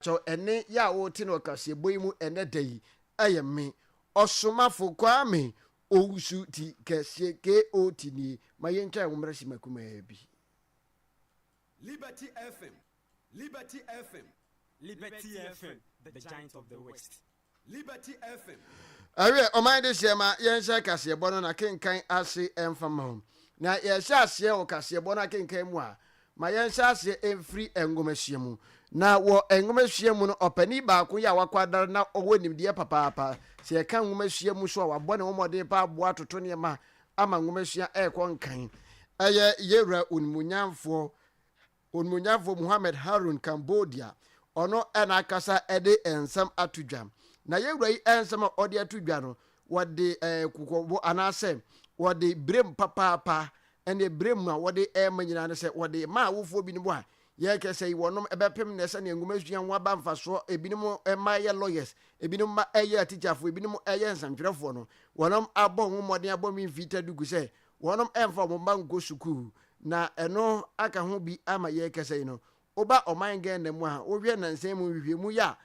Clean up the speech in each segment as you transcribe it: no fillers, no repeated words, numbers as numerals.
Kyɛw ɛnne yi a worete no wɔ kaseɛbɔ yi mu ɛnnɛ da yi yɛ me, Ɔsomafo Kwame Owusu Ti Kɛseɛ KOT nie. Ma yɛntwa yɛn ho mmra simma kumaa bi. Liberty FM, Liberty FM. Liberty FM, the giant of the West. Liberty FM. Ɛwiɛ, ɔman de hyɛ ma yɛnhyɛ kaseɛbɔ no n'akenkan ase mfa ma wo. Na yɛhyɛ aseɛ wɔ kaseɛbɔ no akenkan mu a, ma yɛnhyɛ aseɛ mfiri nwomasua mu. Na wɔ nwomasua mu no, ɔpanin baako yi a wakwadare na ɔwɔ nimdeɛ papaapa, sɛ yɛka nwomasua mu so a, wabɔ ne ho mmɔden paa aboa atoto nneɛma ama nwomasua ɛrekɔ nkan. Ɛyɛ Yɛwura Onimuonyamfoɔ Onimuonyamfoɔ Muhammad Harun Cambodia, ɔno na akasa de nsɛm ato dwa. Na yɛn wura yi nsɛm a ɔde ato dwa no, wɔde eh, kɔkɔbɔ anaasɛ wɔde berem papaapa ɛne berem a wɔde ɛrema nyinaa no sɛ wɔde ma awofoɔ binom a yɛrekɛsɛ yi wɔnom ɛbɛpem nnɛ sɛdeɛ nwomasua ho aba mfasoɔ ebinom mma yɛ lawyers ebinom mma ɛyɛ atikyafoɔ ebinom ɛyɛ nsɛmtwerɛfoɔ no wɔnom abɔ ho mmɔden abɔ mfimfini dugu sɛ Wɔnom ɛmfa wɔn mma nkɔ sukuu na ɛno aka ho bi ama yɛrekasa yi no woba ɔman Ghana mu a wohwɛ nansa yi mu nhwehwɛmu yi a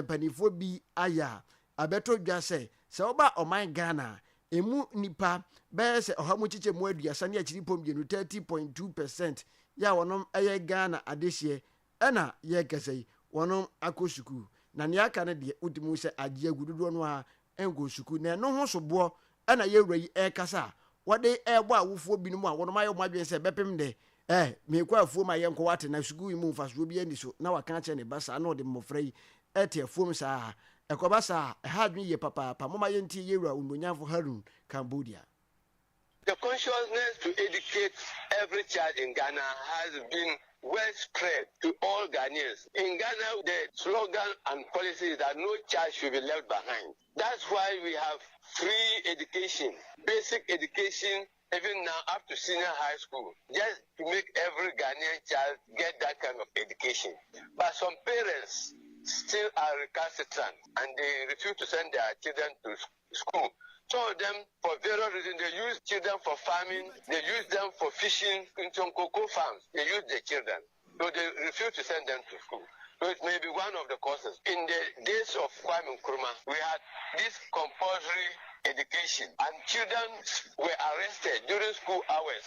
mpaninfoɔ bi ayɛ a abɛtɔ dwa sɛ sɛ woba ɔman Ghana a ɛmu nnipa bɛyɛ sɛ ɔha mu kyekyɛ mu aduasa ne akyiripɔ mmienu, 30.2 percent, yɛ a wɔnom ɛyɛ Ghana adehyeɛ ɛna yɛrekasa yi wɔnom akɔ sukuu na nea aka no deɛ wotumi hu sɛ agye agu dodoɔ no ara nkɔɔ sukuu na ɛno ho soboɔ na yɛn wura yi rekasa a wɔde rebɔ awofoɔ binom a wɔnom ayɛ wɔn adwene sɛ bɛpem dɛ eh meekɔ afuom a yɛnkɔ wate na sukuu yi mu mfasoɔ biara nni so na waka akyerɛ ne ba saa na ɔde mmɔfra yi te afuom saa ɛkɔba saa a ɛha adwene yie papaapa momma yɛntie yɛn wura Onuonyamfo Harun Cambodia. The consciousness to educate every child in Ghana has been well spread to all Ghanaians. In Ghana, the slogan and policy is that no child should be left behind. That's why we have free education, basic education, even now up to senior high school, just to make every Ghanaian child get that kind of education. But some parents still are recalcitrant and they refuse to send their children to school. Some of them, for various reasons, they use children for farming, they use them for fishing in some cocoa farms. They use the children. So they refuse to send them to school. So it may be one of the causes. In the days of Kwame Nkrumah, we had this compulsory education, and children were arrested during school hours.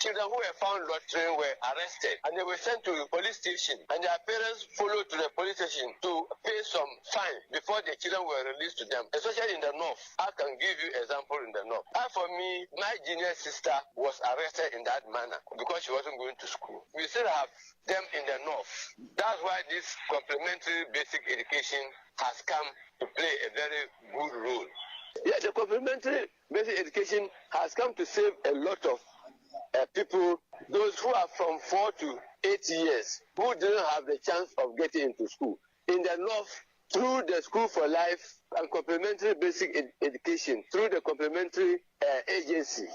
Children who were found loitering were arrested and they were sent to the police station and their parents followed to the police station to pay some fine before the children were released to them, especially in the north. I can give you example in the north. As for me, my junior sister was arrested in that manner because she wasn't going to school. We still have them in the north. That's why this complementary basic education has come to play a very good role. Yeah, the complementary basic education has come to save a lot of uh, people, those who are from four to eight years, who didn't have the chance of getting into school. In the north, through the School for Life and complementary basic ed education, through the complementary uh, agency,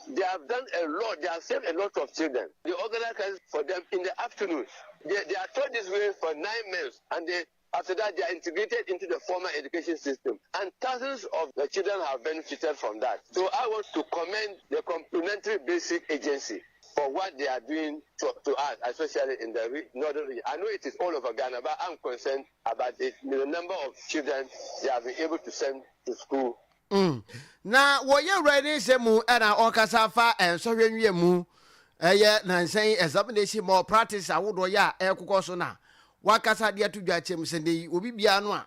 they have done a lot. They have saved a lot of children. They organize classes for them in the afternoons. They, they are taught this way for nine months, and they after that, they are integrated into the formal education system, and thousands of the children have benefited from that. So I want to commend the complementary basic agency for what they are doing to, to us, especially in the re- northern region. I know it is all over Ghana, but I'm concerned about it, the number of children they have been able to send to school. Na wɔyɛ wura ne nsɛm mu ɛna ɔkasa fa nsɔhwɛ nwia mu ɛyɛ nansa yi examination ma practice ahodoɔ yɛ a ɛkokɔ so na wakasa de ato dwa kyɛm sɛ ne obi biara no a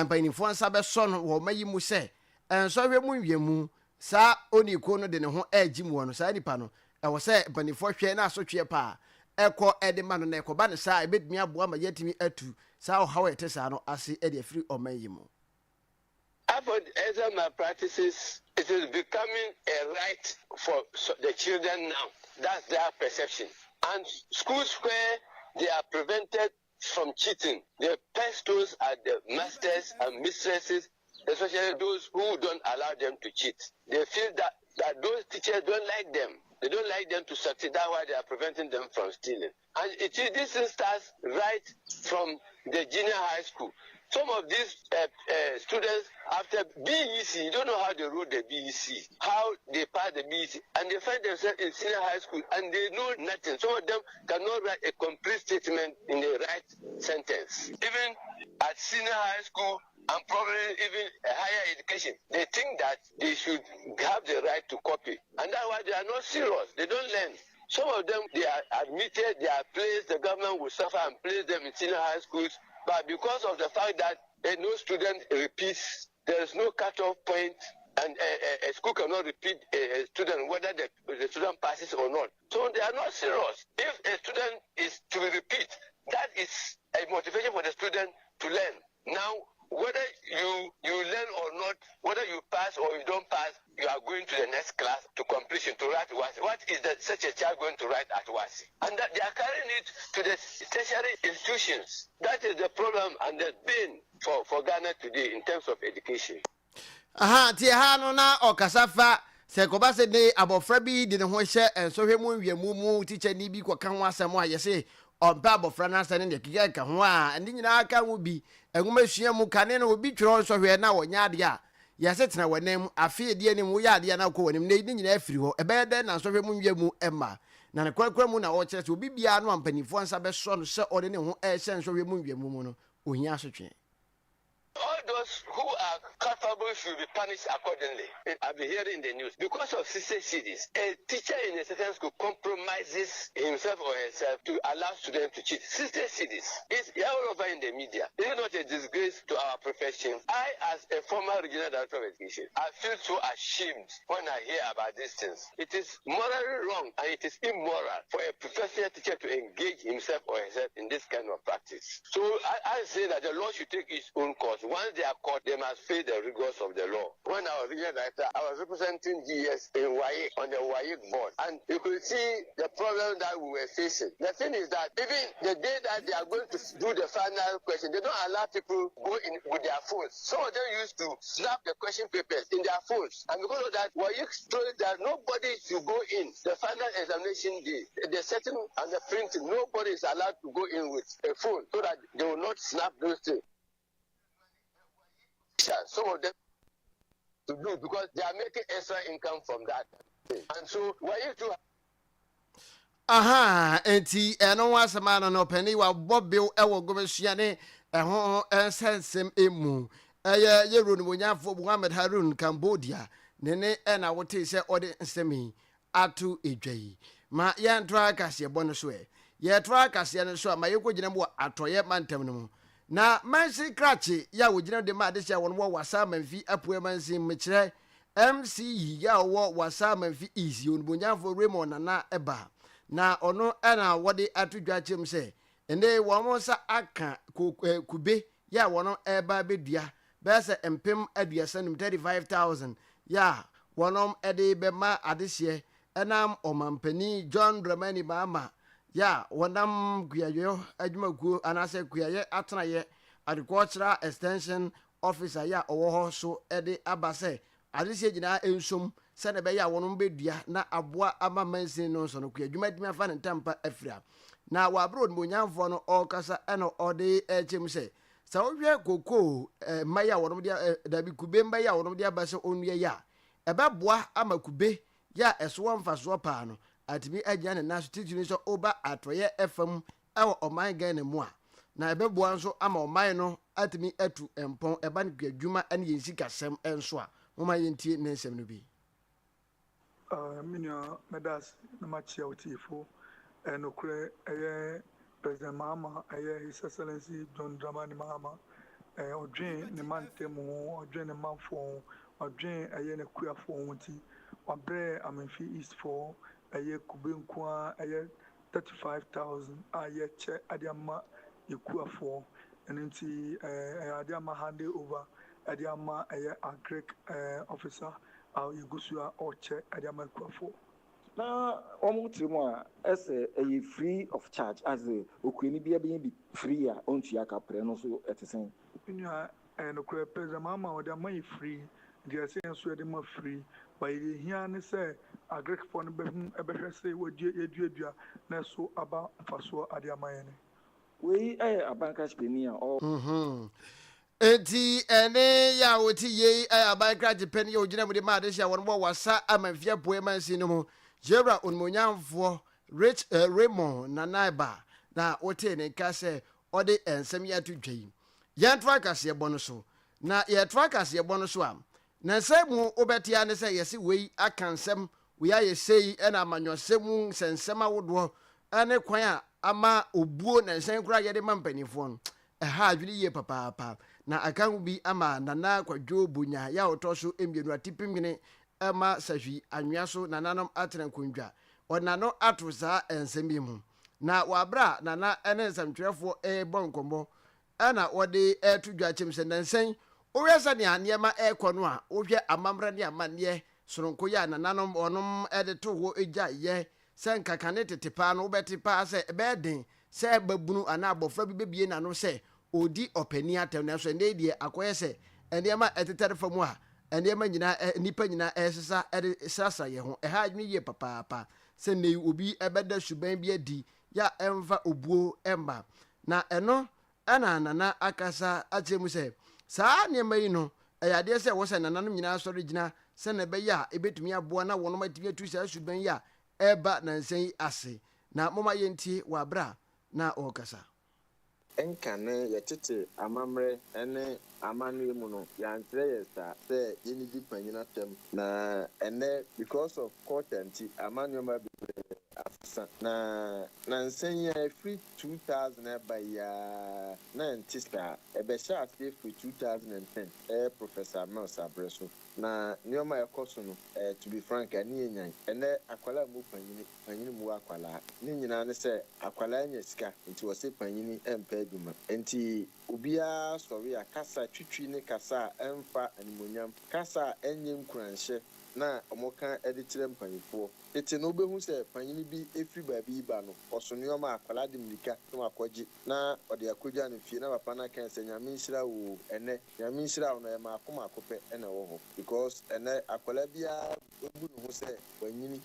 mpanyinfoɔ nsa bɛsɔ no wɔ ɔma yi mu sɛ nsɔhwɛ mu nwia mu saa oniiko no de ne ho ɛregye mu wɔ no saa nipa no ɛwɔ sɛ mpanimfoɔ hwɛ na asotweɛ paa ɛkɔ ɛde ma no na ɛkɔba no saa ɛbɛtumi aboa ma yɛatumi atu saa ɔhaw a ɛte saa no ase ɛde afiri ɔman yi mu. For exam malpractices, it is becoming a right for the children now. That's their perception. And schools where they are prevented from cheating, the pesters are the masters and mistresses, especially those who don't allow them to cheat. They feel that, that those teachers don't like them. They don't like them to succeed. That's why they are preventing them from stealing. And it is, this starts right from the junior high school. Some of these uh, uh, students, after BEC, you don't know how they wrote the BEC, how they passed the BEC, and they find themselves in senior high school and they know nothing. Some of them cannot write a complete statement in the right sentence. Even at senior high school, and probably even higher education, they think that they should have the right to copy. And that's why they are not serious. They don't learn. Some of them, they are admitted, they are placed, the government will suffer and place them in senior high schools. But because of the fact that eh, no student repeats, there is no cutoff point, and a, a, a school cannot repeat a, a student whether the, the student passes or not. So they are not serious. If a student is to repeat, that is a motivation for the student to learn. Now, whether you you learn or not, whether you pass or you don't pass, you are going to the next class to completion to write WASSCE. What is that such a child going to write at WASSCE? And that they are carrying it to the tertiary institutions. That is the problem and the bane for, for Ghana today in terms of education. Aha, nti ɛha no na ɔkasa fa sɛ kɔba sɛ ne abɔfra bi de ne ho hyɛ nsɔhwɛ mu nwiamu mu tikyani bi kɔka ho asɛm a yɛse ɔmpɛ abɔfra no asɛ ne deɛ keka ka ho a ne nyinaa ka ho bi nwoma sua mu kane no obi twerɛ nsɔhwɛ na wɔnyɛ adeɛ a yɛse tena w'anim afe edi anim woyɛ adeɛ na wokɔ w'anim na ne nyinaa afiri hɔ ɛbɛyɛ dɛn na nsɔhwɛ mu nwia mu ɛma na ne korakora mu na ɔkyerɛ sɛ obi biara no a mpanimfoɔ nsa bɛsɔ no sɛ ɔde ne ho ɛrehyɛ nsɔhwɛ mu nwia mu mu no ohia asotwe. All those who are culpable should be punished accordingly. I've been hearing in the news. Because of 60 cedis, a teacher in a certain school compromises himself or herself to allow students to cheat. 60 cedis. It's all over in the media. Is it not a disgrace to our profession? I, as a former regional director of education, I feel so ashamed when I hear about these things. It is morally wrong and it is immoral for a professional teacher to engage himself or herself in this kind of practice. So I, I say that the law should take its own course. Once they are caught, they must face the rigors of the law. When I was regional director, I was representing GS in WAEC on the WAEC board, and you could see the problem that we were facing. The thing is that even the day that they are going to do the final question, they don't allow people go in with their phones. Some of them used to snap the question papers in their phones, and because of that, WAEC told that nobody should go in the final examination day. The setting and the printing, nobody is allowed to go in with a phone so that they will not snap those things. Some of them to do because they are making extra income from that. And so were you to Aha, enti ɛno ho asɛm ano no ɔpanin wabɔ bew ɛwɔ gomasua ne ɛho nsɛnsɛm mu ɛyɛ yɛwuro nomonyafoɔ Muhammad Harun Cambodia ne ne ɛna wotee sɛ ɔde nsɛm yi ato edwa yi. Ma yɛntoa kaseɛbɔ no so ɛ yɛtoa kaseɛ no so a ma yɛkɔgyina mu wɔ atɔyɛ mantam no mu na mansi krakye yɛ a wɔgyina de ma adehyɛ wɔn wɔ Wasa Manfi Apuɛ mansin mekyerɛ MCE yɛ a ɔwɔ Wasa Manfi East yɛ onibonyanfoɔ Raymond Nana ɛba na ɔno ɛna wɔde ato dwa kyerɛ mu sɛ ɛnɛ wɔn nsa aka kube yɛ a wɔn ɛreba abɛdua bɛyɛ sɛ 35,000, 35,000 yɛ a wɔn ɛde bɛma adehyeɛ ɛnam ɔmampanin John Dramani Mahama yɛ a wɔnam kuayɔ adwumakuo anaasɛ kuayɛ atenayɛ agricultural extension officer yɛ a ɔwɔ hɔ so ɛde aba sɛ adehyeɛ nyinaa nsom sɛdeɛ ɛbɛyɛ a wɔn bɛdua na aboa ama mansin no nso no kua adwuma atumi afa ne ntampa afira. Na wɔabere onimonyamfoɔ no ɔrekasa ɛna ɔde ɛkyɛ mu sɛ sɛ wohwɛ kokoo mma yi a wɔn de dabi kube mma yi a wɔn de aba sɛ ɔnnua yi a ɛbɛboa ama kube yɛ a ɛso wɔ mfasoɔ paa no atumi agyina ne nan so titiri sɛ ɔba atɔyɛ ɛfam ɛwɔ ɔman Ghana mu a na ɛbɛboa nso ama ɔman no atumi atu mpɔn ɛba no kua adwuma ne yɛn sikasɛm nso a moma yɛntie ne nsɛm no bi. Me nua, mɛda ase na makyia wo tiefo. Nokorɛ ɛyɛ President Mahama, ɛyɛ His Excellency John Dramani Mahama, ɔdwen ne mantam ho, ɔdwen ne manfoɔ ho, ɔdwen ɛyɛ n'akuafoɔ ho nti wabrɛ Amenfi East foɔ ɛyɛ kube nko ara ɛyɛ 35,000 a yɛkyɛ ade ama yɛkuafoɔ. Ɛno nti ɛyɛ ade ama hand over ɛde ama ɛyɛ agric officer a yɛgu so a ɔrekyɛ ɛde ama akuafoɔ. Na wɔn tiri mu a ɛsɛ ɛyɛ free of charge asɛ okuani bi abɛnya bi free a ɔntua kaprɛ no so ɛte sɛn? Me nua, ɛyɛ nokorɛ, President Mahama ɔde ama yɛ free nti ɛsɛ yɛn nso yɛde ma free, but yɛ hia ne sɛ agricfoɔ no bɛhu ɛbɛhwɛ sɛ wɔdua yɛduadua na ɛso aba mfasoɔ ade ama yɛn. Wei yɛ aban krakye panin a ɔwɔ. Enti ɛne yɛ a wɔte yei yɛ aban krakye panin a ɔgyina mu de ma adehye a wɔn wɔ Wassa Amanfie Apueɛ Mansin no mu, Yɛwura Onimuonyamfoɔ Rich Raymond Nanaiba na wotee ne nka sɛ ɔde nsɛm yi ato dwa yi. Yɛntoa kaseɛbɔ no so. Na yɛtoa kaseɛbɔ no so a, nnansa yi mu wobɛte ara ne sɛ yɛse wei aka nsɛm, wei ayɛ sei, ɛna amanyɔsɛm mu nsɛnsɛm awodoɔ ne kwan a ama obuo nnansa yi koraa yɛde ma mpanimfoɔ no, ɛha adwene yie papaapa. Na aka ho bi ama Nana Kwadwo Bonya yɛ a ɔtɔ so mmienu Atipimhene ma Sahwi Anwea so nananom atena nkondwa. Ɔde n'ano ato saa nsɛm yi mu. Na wɔ aberɛ a Nana ne nsɛmtwerɛfoɔ rebɔ nkɔmmɔ na wɔde reto dwa kyɛm sɛ nnansa yi wohwɛ sɛnea nneɛma rekɔ no a, wohwɛ amammerɛ ne amanneɛ sononko yi a nananom wɔnom de too hɔ gyaeɛ sɛ nka kane tete paa no wobɛte paa sɛ ɛbɛyɛ den sɛ babunu anaa abɔfra bi bɛbue n'ano sɛ ɔredi ɔpanin atɛm nanso ɛnnɛ yi deɛ akɔyɛ sɛ nneɛma a ɛtetare fam a nneɛma nyinaa nnipa nyinaa ɛresesa de srasra yɛn ho. Ɛha adwene yie papaapa sɛ nnɛ yi obi bɛda suban bi adi yɛ a ɛmfa obuo mma. Na ɛno na Nana akasa akyerɛ mu sɛ saa nneɛma yi no, ɛyɛ adeɛ sɛ ɛwɔ sɛ nananom nyinaa sɔre gyina sɛdeɛ ɛbɛyɛ a ɛbɛtumi aboa na wɔnom atumi atu saa suban yi a ɛreba nansa yi ase. Na momma yɛntie wɔ aberɛ a na ɔrekasa. Nkane yɛtete amammerɛ ne amanneɛ mu no, yɛankyerɛ yɛ saa sɛ yɛnnidi panyin atɛm. Na ɛnnɛ because of culture nti ama nneɛma bebree asesa. Na nansa yi ara ɛfiri 2000 ɛreba yi ara na ɛnte saa. Ɛbɛhyɛɛ aseɛ firi 2010 ɛyɛ Professor Mills aberɛ so. Na nneɛma a ɛkɔ so no to be frank ani yɛ nyan. Ɛnnɛ akwadaa mmu panyini. Panyini mmu akwadaa. Ne nyinaa ne sɛ akwadaa anya sika nti wɔse panyini mpɛ adwuma. Nti obiara sɔre a kasa twitwi ne kasa a ɛmfa animuonyam, kasa a ɛnyɛ nkuranhyɛ na wɔka de kyerɛ mpanyinfoɔ. Tete no wobɛhu sɛ panyini bi firi baabi reba no ɔso nnoɔma a akwadaa de mmirika na wakɔgye na ɔde akɔgya no fie na papa no aka sɛ Nyame nhyira wo oo. Ɛnnɛ Nyame nhyira wo no ɛyɛ maako maako pɛ na ɛwɔ hɔ because ɛnnɛ akwadaa biara bu ne ho sɛ wanyini.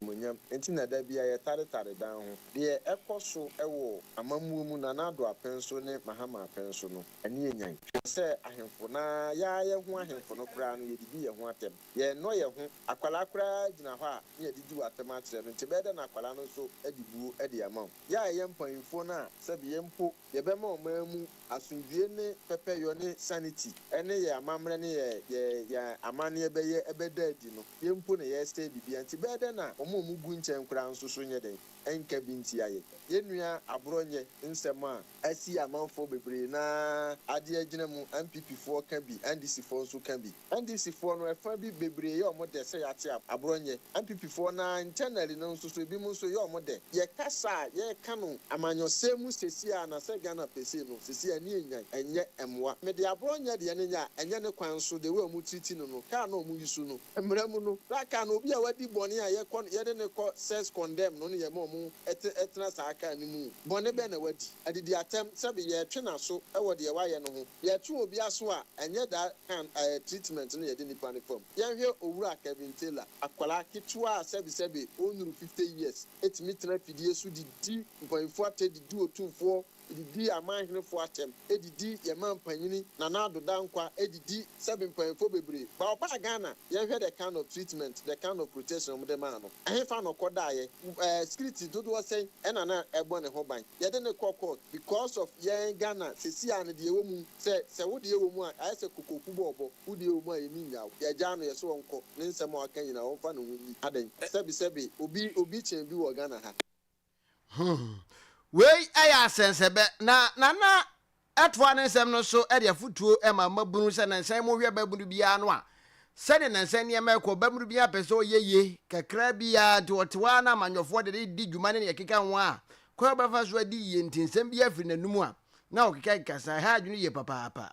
Animuonyam nti na da biara yɛtaretare dan ho. Deɛ ɛkɔ so wɔ amammuo mu Nana Addo apɛn so ne Mahama apɛn so no, ani yɛ nyan. Hwɛ sɛ ahemfo no ara, yɛn ara yɛn ho ahemfo no koraa no, yɛdidi yɛn ho atɛm. Yɛnnɔ yɛn ho. Akwadaa koraa gyina hɔ a, na yɛdidi wo atɛm akyerɛ no, nti ɛbɛyɛ dɛn na akwadaa no nso de buo de ama wo? Yɛn a yɛyɛ mpanyimfoɔ no a, sɛbe yɛn mpo yɛbɛma ɔman mu asomdwoeɛ ne pɛpɛyɔ ne sanity ne yɛn amammerɛ ne yɛn yɛn yɛn amanneɛ bɛyɛ ɛbɛda adi no, yɛn mpo na yɛresɛe biribiara. Nti ɛbɛyɛ dɛn na wɔn a wɔgu nkyɛn koraa nso so nyɛ dɛn nka bi ntia yɛn? Yɛn nua Aborɔnyɛ nsɛm a asi amanfoɔ bebree no ara adeɛ agyina mu, NPP foɔ ka bi, NDC foɔ nso ka bi. NDC foɔ no ɛfa bi bebree yɛ ɔmo dɛ sɛ yɛate aborɔ nyɛ NPP foɔ no ara internally no nso so ebinom nso yɛ ɔmo dɛ. Yɛ kasa a yɛka no amanyɔsɛm mu sɛsi ara na sɛ Ghana pɛ sei no sɛsi ara ani ɛnyan ɛnyɛ ɛmoa. Mede aborɔ nyɛ deɛ no nyɛ a ɛnyɛ ne kwan so the way ɔmo treat no no car no a ɔmo use no mmara mu no saa car no obi a wadi bɔne a yɛkɔ yɛde no kɔ sex condemn no na yɛma ɔmo tena saa car no mu bɔne bɛn na wadi adidi atɛm sɛbe yɛtwe naso wɔ deɛ wayɛ no ho. Yɛtwe obi aso a, ɛnyɛ that kind eh treatment no yɛde nipa no fam. Yɛnhwɛ Owura Kevin Taylor, akwadaa ketewa a sɛbesɛbe ɔnnuru 50 years tumi tena afidie so didi mpanyinfoɔ atɛ, didi otumfoɔ, didi amanhenefoɔ atɛm, didi yɛn manpanyini Nana Addo Dankwa, didi sɛbe mpanyinfoɔ bebree. But ɔbaa Ghana, yɛnhwɛ the kind of treatment, the kind of protection wɔde maa no. Ɛhefa na ɔkɔdaeɛ? Eh, security dodoɔ sɛn na na ɛbɔ ne ho ban? Yɛde no kɔ court because of yɛn Ghana sɛsi ara no deɛ ɛwɔ mu sɛ sɛ wo deɛ wɔ mu a ayɛ sɛ kokoku bɔɔbɔ wo deɛ wɔ mu a yɛnni nnyaw yɛgyaa no yɛse ɔnkɔ ne nsɛm a waka nyinaa ɔmfa ne ho nni adɛn sɛbi sɛbi obi obi kyɛn bi wɔ Ghana ha. Hmm. Wei yɛ asɛnsɛbɛ. Na Nana toa ne nsɛm no so de afotuo ma mmabunu sɛ nansa yi mohwɛ babunu biara no a, sɛdeɛ nansa yi nneɛma rekɔ, babunu biara pɛ sɛ ɔyɛ yie kakra biara nti ɔte hɔ ara na amanyɔfoɔ de no redi dwuma ne deɛ ɛkeka ho a, kwan a ɔbɛfa so adi yie nti nsɛm biara firi n'anum a na ɔkekakeka saa. Ɛha adwene yie papaapa.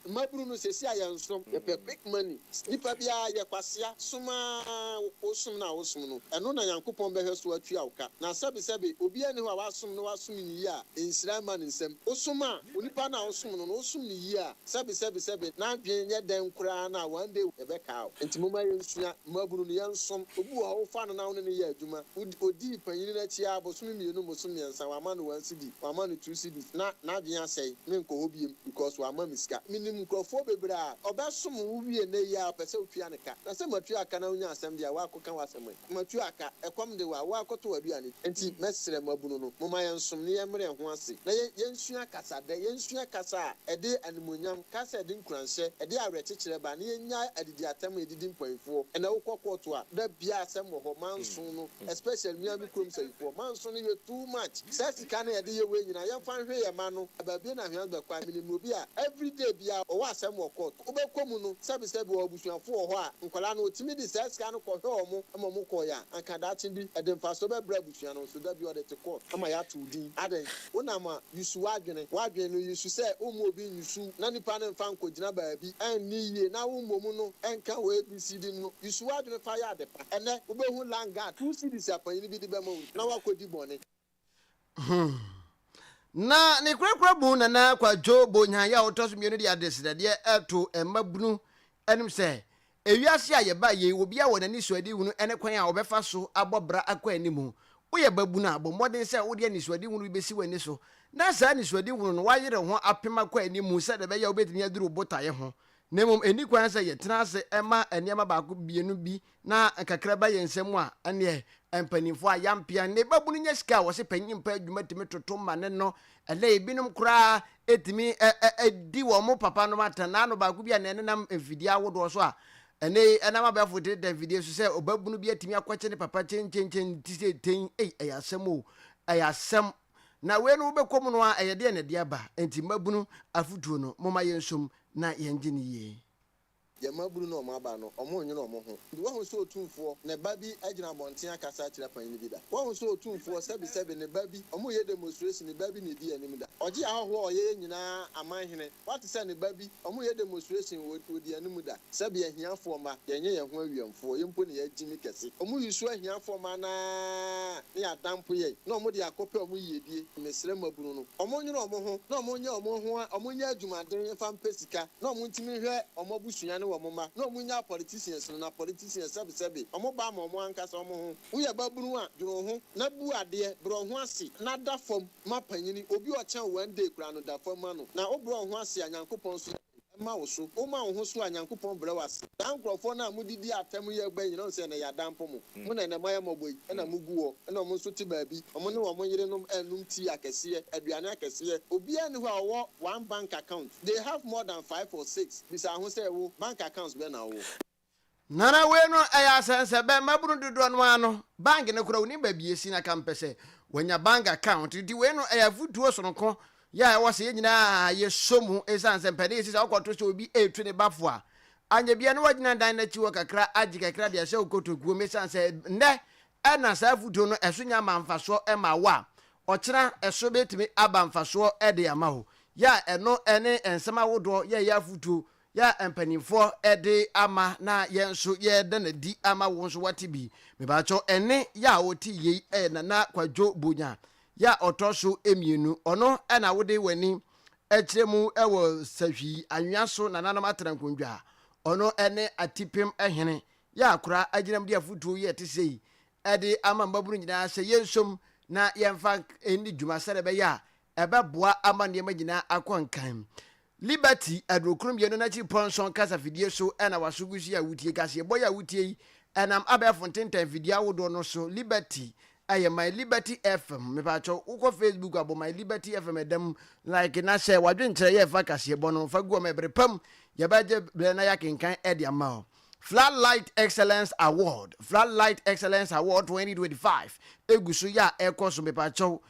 Mmabunu no sɛsi a yɛnsom, yɛpɛ quick money. Nipa biara yɛ kwasea, som ara wo som no a wosom no, ɛno na Nyankopɔn bɛhwɛ so atua wo ka. Na sɛbe sɛbe, obiara nni hɔ a wasom na wasom no yie a nhyira mma ne nsam. Wosom a, onipa no a wosom no no, wosom no yie a, sɛbe sɛbe sɛbe, n'adwene nyɛ dɛn koraa no a, one day ɛbɛkaa wo. Nti momma yɛnsua, mmabunu no, yɛnsom. Obi wɔ hɔ, wofa no na wo ne no yɛ adwuma, odii panyini no akyi ara bosome mmienu, bosome mmiɛnsa, wama no one cedi, wama no two cedis, na n'adwene asɛe, menkɔ hɔ biom because wamma me sika. Menim nkurɔfoɔ bebree a, ɔbɛsom wo wie nnɛ yi ara, ɔpɛ sɛ wotua no ka. Na sɛ matua ka na wonya asɛm deɛ a, woakɔka w'asɛm ɛ. Matua ka, ɛkɔm de wo a, woakɔtɔ w'aduane. Enti mɛsrɛ mmabunu no, momma yɛnsom na yɛmmrɛ yɛn ho ase, na yɛnsua kasadɛ, yɛnsua kasa a ɛde animuonyam, kasa a ɛde nkuranhyɛ, ɛde awerɛkyekyerɛ ba, na yɛnnyae adidiatɛm a ɛdidi mpanyimfoɔ. Ɛnnɛ wokɔ kɔɔto a, da biara asɛm wɔ hɔ, manso no, especially me ara me kurom Sayifoɔ, manso no yɛ too much. Saa sika no a yɛde yɛ wei nyinaa, yɛmfa nhwe yɛn mma no, baabi na ahwea no bɛkɔ a, menim obi a everyday biara ɔwɔ asɛm wɔ court. Wobɛkɔ mu no, sɛbesɛbe ɔwɔ abusuafo wɔ hɔ a, nkwadaa no, ɔtumi de saa sika no kɔhwɛ wɔn ma wɔn kɔeɛ a, anka daakye bi ɛde mfasoɔ bɛbrɛ abusua no. Nso da bi ɔde te court ama yɛato wo din. Adɛn? Wonam a, yusu w'adwene. W'adwene no, yusu sɛ womma obi nyusu wo na nipa no mfa nkɔgyina baabi anni yie na wo mmom no nka wɔ ABCD no. Yusu w'adwene fa yɛ adepa. Ɛnnɛ, wobɛhu landguard, 2 cedis a panyini bi de bɛma wo na woakɔdi bɔne. Na ne korakora mu Nana Kwadwo Bonyan a ɔtɔ so mmienu de adesrɛdeɛ to mmabunu anim sɛ, Ewiase a yɛbaeɛ yi, obiara wɔ n'anisoadehunu ne kwan a ɔbɛfa so abɔ bra akɔ anim. Woyɛ babunu a, bɔ mmɔden sɛ wode anisoadehunu bi bɛsi w'ani so, na saa anisoadehunu no, woayere ho apem akɔ anim sɛdeɛ ɛbɛyɛ a wobɛtumi aduru wo botaeɛ ho. Na mmom ɛnni kwan sɛ yɛtena ase ma nneɛma baako mmienu bi na kakra ba yɛn nsam a, ɛnneɛ mpanimfoɔ a yɛampea ne babunu nya sika a wɔse panyin mpa adwuma tumi toto ma ne no. Ɛnɛ ebinom koraa tumi di wɔn papa nom atɛn. N'ano baako bi a na ɛnenam mfidie ahodoɔ so a ɛnɛ yi ɛnam abɛɛfo tenetene mfidie so sɛ ɔbabunu bi atumi akɔkye ne papa kyenkyenkyen ti sɛ ten. Ei, ɛyɛ asɛm o, ɛyɛ asɛm. Na wei no wobɛkɔ mu no a ɛyɛ deɛ na ɛde aba. Enti mmabunu afotuo no, momma yɛnsom na yɛngye no yie. Yɛn mmabunu no a wɔaba no, wɔnnwene wɔn ho. Woahu sɛ otumfoɔ, ne ba bi agyina abɔnten akasa akyerɛ panyin bi da? Woahu sɛ otumfoɔ, sɛbesɛbe, ne ba bi, wɔreyɛ demonstration, ne ba bi na edi anim da? Ɔgye ahɔho a ɔyɛ yɛn nyinaa aman hene. Woate sɛ ne ba bi, wɔreyɛ demonstration, odi anim da? Sɛbe ahiafoɔ mma, yɛnyɛ yɛn ho awiɛmfoɔ, yɛn mpo na yɛagyimi kɛse. Wɔresu ahiafoɔ mma no ara na yɛadampo yɛn, na wɔde akɔpɛ wɔn yiedie. Mesrɛ mmabunu no, wɔnnwene wɔn ho, na wɔnyɛ wɔn ho, wɔnyɛ adwumaden mfa mpɛ sika. Na ɔmo ntumi nhwɛ ɔmo abusua ne wɔn mma, na ɔmo nyaa politicians no, na politicians sɛbe sɛbe ɔmo ba ama ɔmo ankasa ɔmo ho. Woyɛ babunu a, dwene wo ho, na bu adeɛ, brɛ wo ho ase, na da fam ma panyini, obi a ɔkyɛn wo one day koraa no, da fam ma no, na wo brɛ wo ho ase a, Nyankopɔn nso yɛ dɛn? Ɛma wo so. Wo ma wo ho so a, Nyankopɔn brɛ wo ase. Saa nkorɔfoɔ no a mo didi atɛm yi ɛgbɛ nyina, wohu sɛ ɛnɛ yɛadampo mo. Mo na ɛnɛ moayɛ mmɔbɔ yi, ɛna mogu hɔ, ɛna ɔmo nso te baabi, ɔmo ne wɔn yerenom ɛrenom tea akɛseɛ, aduane akɛseɛ. Obiara nni hɔ a ɔwɔ one bank account. They have more than five or six. Bisa ho sɛ, Wo, bank accounts bɛn na wowɔ? Nana wei no ɛyɛ asɛnsɛ bɛ mmabunu dodoɔ no ara no bank no koraa wonim baabi esi na ka mpɛ sɛ wanya bank account nti wei no ɛyɛ afutuo sononko yɛ a ɛwɔ sɛ yɛn nyinaa yɛsɔ mu ɛsiane sɛ mpɛne yɛsi sɛ wokɔto sɛ obi ɛretu ne ba fo a anyɛ bia na wagyina dan no akyi hɔ kakra agye kakra de ahyɛ wo kotokuo mu ɛsiane sɛ nnɛ ɛna saa afutuo no ɛso nya ma mfasoɔ ɛma wo a ɔkyena ɛso bɛtumi aba mfasoɔ de ama wo yɛ a ɛno ɛne nsɛm ahodoɔ yɛ ɛyɛ afutuo yɛ a mpanimfoɔ de ama na yɛn nso yɛda no adi ama wo nso wate bi. Mebakyɛw ɛnne yɛ a wote yei ɛyɛ Nana Kwadwo Bonya yɛ a ɔtɔ so mmienu. Ɔno na wode w'ani kyerɛ mu wɔ Sahwi anwea so nananom atena nkondwa. Ɔno ne Atipem hene yɛ a kora agyinam de afotuo yi a ɛte sei de ama mmabunu nyinaa sɛ yɛnsom na yɛmfa nni dwuma sɛdeɛ ɛbɛyɛ a ɛbɛboa ama nneɛma nyinaa akɔ nkan. Liberty aduokron mmienu no akyiri pɔnsɔn kasafidie so na waso gu so yi a wotie. Kaseɛbɔ yi a wotie yi ɛnam abɛɛfo ntentan fidie ahodoɔ no so. Liberty ɛyɛ My Liberty FM. Mepaakyɛw wokɔ Facebook abɔ My Liberty FM ɛda mu like na hyɛ wadwenkyerɛ yɛ ɛfa kaseɛbɔ no fa gu ɔma ɛbere pam yɛbɛgye berɛ na yɛakenkan ɛde ama wo. Floodlight Excellence Award Floodlight Excellence Award 2025 egu so yɛ a ɛkɔ so mepaakyɛw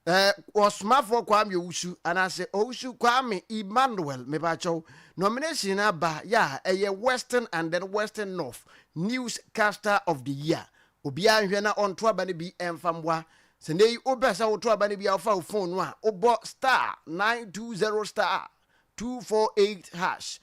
Eh, Ɔsomafoɔ Kwame Owusu anaasɛ Owusu Kwame Emmanuel mepakyɛw, nomination no aba yɛ a ɛyɛ Western and then Western North Newscaster of the Year. Obiara nhwɛ na ɔnto aba no bi mfa mmoa. Sɛ nnɛ yi wopɛ sɛ woto aba no bi a wofa wo phone no a wobɔ star 920 star. 248 hash,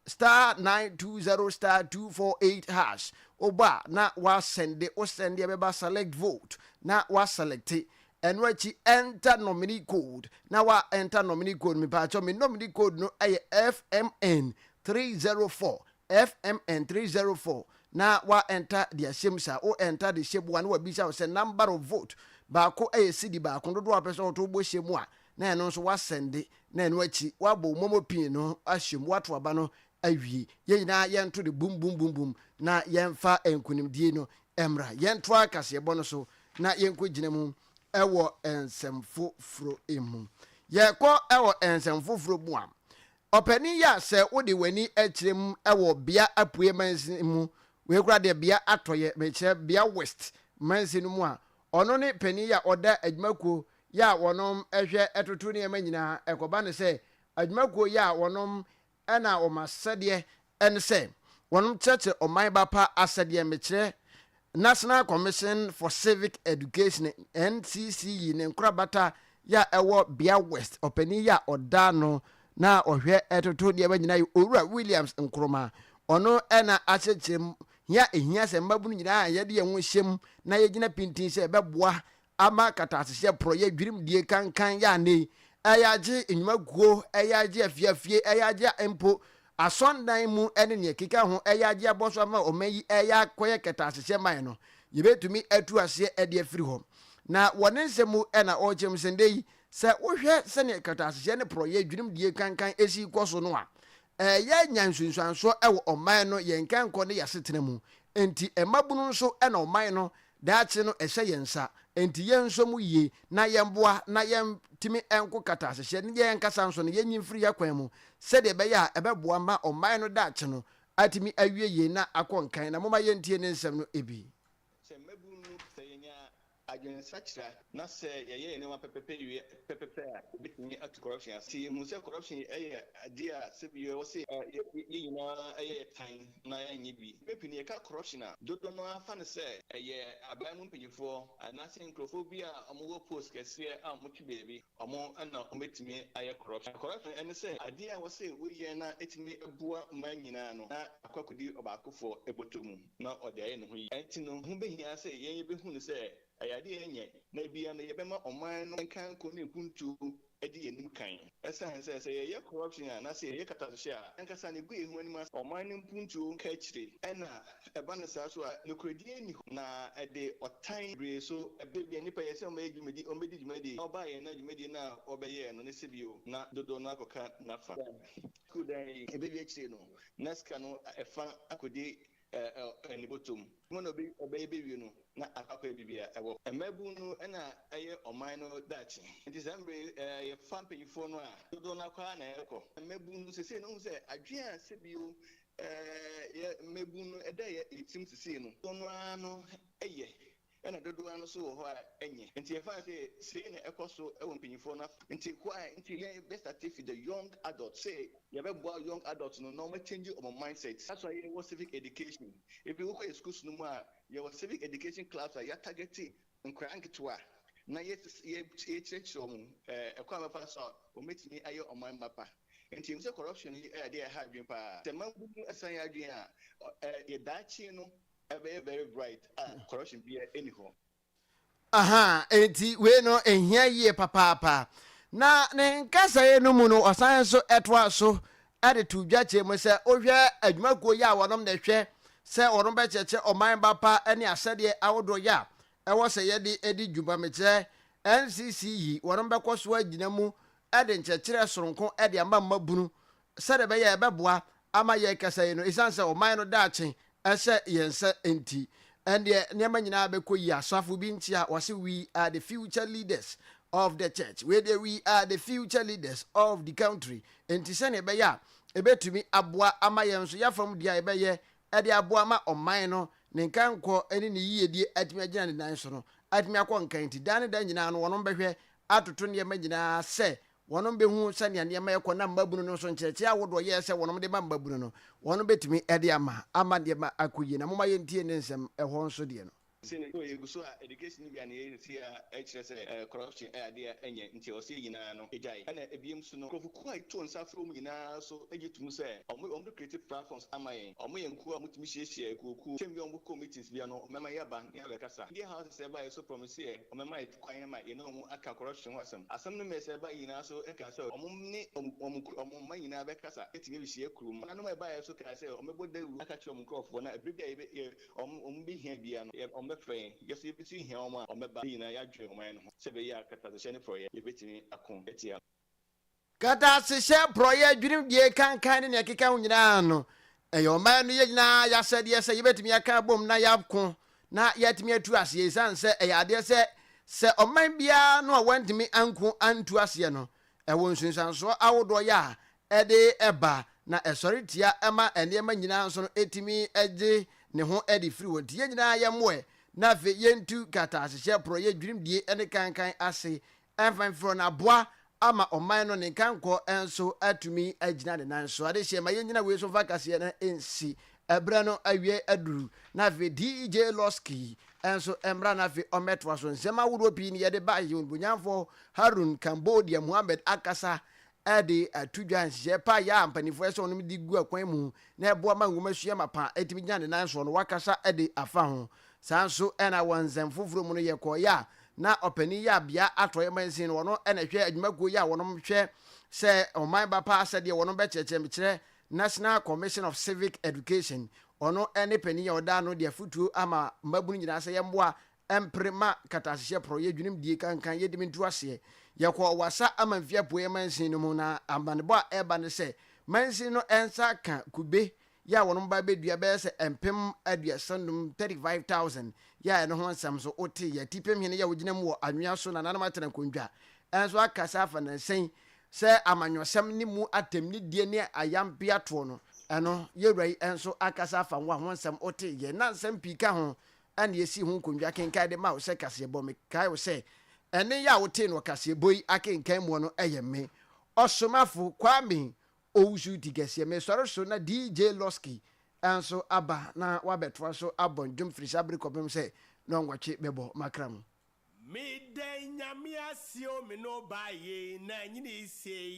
*920*248 hash. Wobɔ a na wasɛnde, wo sɛnde ɛbɛba select vote na waselect. Ɛno akyi enter nominee code na wa enter nominee code. Mepaakyɛw, me nominee code no ɛyɛ FMN 304, FMN 304, na wa enter de ahyɛ mu. Saa wo enter de hyɛ mu a, na wabisa wo sɛ number of vote baako ɛyɛ cedi baako, dodoɔ a wopɛ sɛ wɔto wobɔ hyɛ mu a, na ɛno nso wasɛnde. Na ɛno akyi wabɔ wo momo pin no ahyɛ mu, wato aba no awie. Yɛn nyinaa yɛnto de bum bum bum bum na yɛmfa nkonimdie no mmra. Yɛntoa kaseɛbɔ no so na yɛnkɔ gyina mu ɛwɔ nsɛm foforɔ mu. Yɛkɔ ɛwɔ nsɛm foforɔ mu a, ɔpanin yi a sɛ wode w'ani akyerɛ mu ɛwɔ Bea Apue mansin mu, wei kora deɛ Bea Atɔyɛ, mekyerɛ Bea West mansin no mu a, ɔno ne panin yi a ɔda adwumakuo yɛ a wɔnom hwɛ ɛtoto nneɛma nyinaa. Ɛkɔba no sɛ adwumakuo yɛ a wɔnom ɛna wɔn asɛdeɛ ɛne sɛ wɔnom kyerɛkyerɛ ɔman ba pa asɛdeɛ, mekyerɛ National Commission for Civic Education, NCCE, ne nkorabata yɛ a ɛwɔ Bea West. Ɔpanin yi a ɔda no na ɔhwɛ ɛtoto nneɛma nyinaa yɛ Owura Williams Nkrumah. Ɔno ɛna akyerɛkyerɛ mu hia ehia sɛ mmabunu nyinaa yɛde yɛn ho hyɛ mu na yɛgyina pintin sɛ ɛbɛboa ama katasehyɛ porɔyɛ dwirimdie kankan yɛ ane yi ɛyɛ agye nnwumakuo, ɛyɛ agye afiafie, ɛyɛ agye mpo asɔndan mu ne nea ɛkeka ho, ɛyɛ agye abɔ so ama ɔman yi ɛyɛ akɔyɛ kɛtɛasehyɛ man no, yɛbɛtumi atu aseɛ ɛde afiri hɔ. Na wɔ ne nsɛm mu ɛna ɔrekyerɛ mu sɛ ndɛ yi sɛ wohwɛ sɛnea kɛtɛasehyɛ ne porɔyɛ dwirimdie kankan ɛsi kɔ so no a, ɛyɛ nya nsunsuansoɔ ɛwɔ ɔman no yɛn nkankɔ ne yɛasetena mu. Enti mmabunu nso ɛna ɔman no daakye no ɛhyɛ yɛn nsa, enti yɛnsɔ mu yie na yɛmboa na yɛntumi nko katasehyɛ ne yɛn ankasa nso no yɛnyi mfiri yɛn kwan mu sɛdeɛ ɛbɛyɛ a ɛbɛboa ma ɔman no daakye no atumi awie yie na akɔ nkan. Na momma yɛntie ne nsɛm no bi. Sɛ mmabun no, sɛ yɛnya adwensakyera na sɛ yɛyɛ yɛn nneɛma pɛpɛpɛ wie pɛpɛpɛ a, yɛbɛtumi atu corruption ase. Sɛ yɛhu sɛ corruption yɛ adeɛ a sɛbi ɛwɔ sɛ yɛn nyinaa yɛ yɛ tan na yɛnyɛ bi. Mpɛn pii no yɛka corruption a, dodoɔ no ara fa no sɛ ɛyɛ aban mu mpanimfoɔ anaasɛ nkurɔfoɔ bi a wɔwɔ post kɛseɛ a wɔte baabi, wɔn na wɔbɛtumi ayɛ corruption. Corruption ne sɛ adeɛ a ɛwɔ sɛ woyɛ na ɛtumi boa man nyinaa no na akɔ akɔdi ɔbaakofoɔ bɔtɔ mu na ɔde ayɛ ne ho yie. Ɛnti no, ho bɛhia sɛ yɛn yɛbɛhu no sɛ ɛyɛ adeɛ a ɛnyɛ, na ebia no yɛbɛma ɔman no nkanko ne mpuntuo adi yɛn anim kan. Ɛsiane sɛ, sɛ yɛyɛ corruption a, anaasɛ yɛyɛ katasohyɛ a, ankasa no ɛgu yɛn ho anim ase. Ɔman no mpuntuo ka akyire. Ɛna ɛba no saa nso a, nokorɛdie nni hɔ, na ɛde ɔtan bebree nso ba. Ebia nnipa yɛ sɛ wɔbɛyɛ dwumadi, wɔbɛdi dwumadie, na wɔbaeɛ na dwumadie no a wɔbɛyɛɛ no ne sɛ bio, na dodoɔ no ara akɔka n'afa. Sukuu dan yi, ɛbɛwie akyire no, na sika no ɛfa akɔdi ne bɔtɔ mu. Adwuma no a ɔbɛyɛ bɛwie no, na akɔ akɔyɛ biribi a ɛwɔ hɔ. Mmabun no na ɛyɛ ɔman no daakye. Nti saa mmerɛ yi, yɛfa mpanimfoɔ no a, dodoɔ no ara koraa na ɛrekɔ. Mmabun no seesei no, wohu sɛ adwene a sɛbio yɛ mmabun no ɛda yɛ tirim seesei no, dodoɔ no ara no yɛ ɛna dodoɔ ara nso wɔ hɔ a ɛnyɛ. Nti yɛfa no sɛ sei na ɛkɔ so wɔ mpanyinfoɔ no afa. Nti why nti yɛn bɛ start fi the young adult sɛ yɛbɛboa young adult no na wɔn change wɔn mindset. That's why yɛwɔ civic education. Ebi wokɔ yɛ schools no mu a, yɛwɔ civic education clubs a yɛ target nkwadaa nketewa na yɛ yɛkyerɛkyerɛ wɔn ɛkwan a wɔbɛfa so a wɔbɛtumi ayɛ ɔman mma pa. Nti yɛhu sɛ corruption yi ɛyɛ adeɛ a ɛha adwene paa. Sɛ mmabu no san yɛ adwene a, yɛ daakye no ɛbɛyɛ very bright a corruption biara ɛni hɔ. Aha, enti wei no ehia yie papaapa. Na ne nkasaeɛ no mu no, ɔsan nso ɛtoa so de to dwa kyerɛ mu sɛ wohwɛ adwumakuo yi a wɔnom na ɛhwɛ sɛ wɔnom bɛkyerɛkyerɛ ɔman ba pa ne asɛdeɛ ahodoɔ yi a ɛwɔ sɛ yɛde di dwuma, mekyerɛ NCC yi, wɔnom bɛkɔ so agyina mu de nkyerɛkyerɛ soronko de ama mmabunu sɛdeɛ ɛbɛyɛ a ɛbɛboa ama yɛn kasa yi no, ɛsiane sɛ ɔman no daakye hyɛ yɛn nsa nti, ɛndeɛ nneɛma nyinaa bɛkɔ yie. Asafo bi nkyea, wɔse we are the future leaders of the church. Wei deɛ, we are the future leaders of the country. Nti sɛdeɛ ɛbɛyɛ a ɛbɛtumi aboa ama yɛn nso yɛafam deɛ a yɛbɛyɛ de aboa ma ɔman no ne nkankɔ ne ne yiedie atumi agyina ne nan so no atumi akɔ nkan nti, daa ne da nyinaa no wɔnom bɛhwɛ atoto nneɛma nyinaa sɛ wɔnom bɛhu sɛnea nneɛma ɛkɔ, na mmabunu no nso nkyerɛkyerɛ ahodoɔ yɛɛ sɛ wɔnom de ma mmabunu no, wɔnom bɛtumi de ama ama nneɛma akɔ yie. Na momma yɛntie ne nsɛm ɛhɔ nso deɛ no. Sɛ yɛgu so a education bi a na yɛsi a ɛkyerɛ sɛ corruption ɛyɛ adeɛ a ɛnyɛ, nti ɔsɛ yɛn nyinaa no gyae. Ɛna ebiem so no, nkurɔfokuo a yɛto nsa frɛ wɔn nyinaa so gye tom sɛ wɔn create platforms ama yɛn. Wɔn yɛ nkuo a wɔtumi hyiahyia akuokuo. Tɛm bi a wɔn kɔ meetings bia no, wɔmɛma yɛaba na yɛabɛkasa. Media houses a ɛbaeɛ so promise yɛ wɔmɛma yɛ kwan ama yɛne wɔn aka corruption ho asɛm. Asɛm no mess a ɛbaeɛ nyinaa so ɛka sɛ wɔn ne wɔn wɔn mma nyinaa bɛkasa atumi abɛhyia kurom. Nanom a ɛbaeɛ so kaa sɛ wɔbɛbɔ dawuro aka kyerɛ wɔn nkurɔfoɔ na ɛberɛ bi a yɛbɛ yɛ wɔn wɔn bɛhia biara no yɛ wɔbɛfrɛ yɛn. Yɛ nso yɛbɛtumi hia wɔn a wɔbɛba. Yɛn nyinaa yɛadwene ɔman no ho sɛ ɛbɛyɛ a kɛtɛasehyɛ ne porɔeɛ yɛbɛtumi ako atia. Kɛtɛasehyɛ, porɔeɛ, adwirimdie, kankan ne nea ɛkeka ho nyinaa no, ɛyɛ ɔman no yɛn nyinaa y'asɛdeɛ sɛ yɛbɛtumi aka abom na yɛako na yɛatumi atu aseɛ ɛsiane sɛ ɛyɛ adeɛ sɛ sɛ ɔman biara no a wantumi anko antu aseɛ no, ɛwɔ nsunsuansoɔ ahodoɔ yɛ a ɛde ba na ɛsɔre tia ma nneɛma nyinaa nso no ɛtumi gye ne ho de firi hɔ. Nti yɛn nyinaa yɛmmoɛ na afei yɛntu kɛtɛasehyɛ, porɔeɛ, dwirimdie ne kankan ase Ɛmfa mfiri hɔ no aboa ama ɔman no ne nkankɔ nso atumi agyina ne nan so. Adehyeɛ ma yɛnnyina wei so mfa kaseɛ no nsi. Ɛberɛ no awie aduru na afei DJ Losky nso mmra na afei ɔmmɛtoa so. Nsɛm ahodoɔ pii ne yɛde baeɛ. Onimuonyamfoɔ Harun Cambodia Mohammed akasa de ato dwa nhyehyɛɛ pa yɛ a mpanimfoɔ ɛsɛ wɔn de gu akwan mu na ɛboa ma nwomasua mapa ɛtumi gyina ne nan soɔ no wakasa de afa ho. Saa nso na wɔ nsɛm foforɔ mu no yɛkɔeɛ a na ɔpanin yi a bea atɔeɛ mansin no ɔno na ɛhwɛ adwumakuo yi a wɔnom hwɛ sɛ ɔman ba paa sɛdeɛ wɔnom bɛkyerɛkyerɛ mekyerɛ National Commission of Civic Education ɔno ne panin a ɔda ano de afotuo ama mmabunu nyinaa sɛ yɛmmoa mpere ma katasehyɛ porɔ yɛ dwenem die kankan yɛdimi ntu aseɛ. Yɛkɔɔ Wassa Amanfie Apueɛ mansin no mu na amanebɔ a ɛreba ne sɛ mansin no nsa ka kube yɛ a wɔn ba bɛdua bɛyɛ sɛ 35,000, 35,000, yɛ a ɛno ho nsɛm nso wotee. Yɛ Atipem hene yɛ a ɔgyina mu wɔ anwea so nananom atena nkondwa nso akasa afa nnansa yi sɛ amanyɔsɛm ne mu atɛmnidie ne ayampeatoɔ no, ɛno yɛwura yi nso akasa afa ho a ho nsɛm wotee. Yɛ na nsɛm pii ka ho ɛna yɛsii ho nkondwa kenkan de ma wo sɛ kaseɛbɔ. Mekae wo sɛ ɛnne yɛ a wotee no wɔ kaseɛbɔ yi akenkan muɔ no yɛ me, Ɔsomafo Kwame Owusu ti kɛseɛ mesɔre so na DJ Losky nso aba na wabɛtoa so abɔ ndwom firi saa bere kɔpem sɛ nɔnwɔtwe bɛbɔ makra mu. Meda Nyame ase o me ne wo baeɛ na anyini sei.